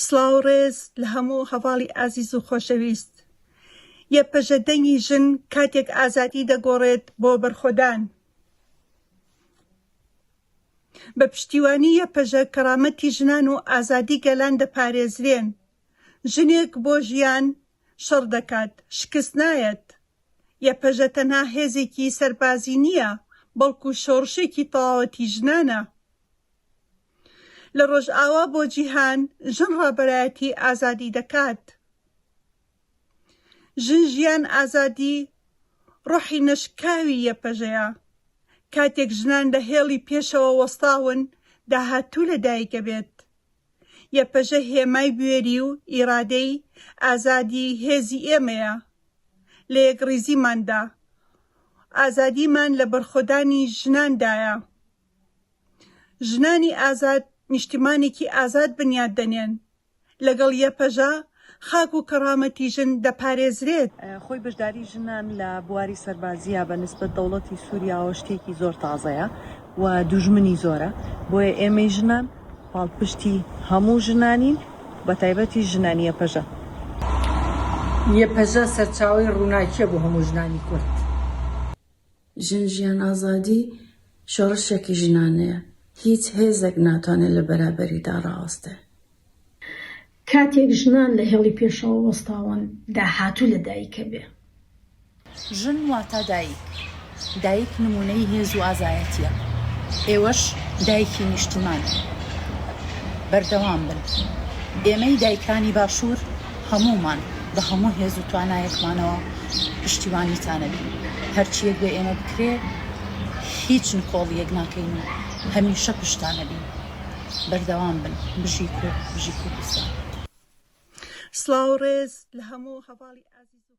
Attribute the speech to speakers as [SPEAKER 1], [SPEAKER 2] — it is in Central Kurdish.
[SPEAKER 1] سڵاو ڕێز لە هەموو هەڤاڵی ئازیز و خۆشەویست. یەپەژە دەنگی ژن کاتێک ئازادی دەگۆڕێت بۆ بەرخۆدان. بە پشتیوانی یەپەژە کەڕامەتی ژنان و ئازادی گەلان دەپارێزرێن. ژنێک بۆ ژیان شەڕ دەکات، شکست نایەت. یەپەژە تەنها هێزێکی سەربازی نییە، بەڵکو شۆڕشێکی تەواوەتی ژنانە. لە ڕۆژئاوا بۆ جیهان ژن ڕابەرایەتی ئازادی دەکات. ژن ژیان ئازادی ڕۆحی نەشکاوی یەپەژەیە. کاتێک ژنان لە هێڵی پێشەوە وەستاون داهاتوو لە دایک ئەبێت. یەپەژە هێمای بوێری و ئیرادەی ئازادی هێزی ئێمەیە لە یەکڕیزیماندا. ئازادیمان لە بەرخۆدانی ژناندایە. ژنانی ئازاد نیشتیمانێکی ئازاد بنیات دەنێن، لەگەڵ یەپەژە خاک و کەڕامەتی ژن دەپارێزرێت.
[SPEAKER 2] خۆی بەشداری ژنان لە بواری سەربازییا بە نسبەت دەوڵەتی سوریاوە شتێکی زۆر تازەیە و دوژمنی زۆرە، بۆیە ئێمەی ژنان پاڵپشتی هەموو ژنانین بە تایبەتی ژنانی یەپەژە.
[SPEAKER 3] یەپەژە سەرچاوەی ڕووناکییە بۆ هەموو ژنانی کورد.
[SPEAKER 4] ژن ژیان ئازادی شۆڕشێکی ژنانەیە، هیچ هێزێک ناتوانێت لە بەرابەریدا ڕاوەستێ.
[SPEAKER 5] کاتێک ژنان لە هێڵی پێشەوە وەستاون، داهاتوو لە دایکەبێ.
[SPEAKER 6] ژن واتا دایک، دایک نموونەی هێز و ئازایەتیە، ئێوەش دایکی نیشتیمانن، بەردەوام بن، ئێمەی دایکانی باشوور هەموومان بە هەموو هێز و توانایەکمانەوە پشتیوانیتانەبین، هەرچییەک بێ ئێمە بکرێ هیچ نکۆڵییەک ناکەین و هەمیشە پشتانەبین. بەردەوام بن. بژی کورد، بژی کوردستان.
[SPEAKER 1] سڵاو ڕێز لە هەموو هەڤاڵی ئازیز و.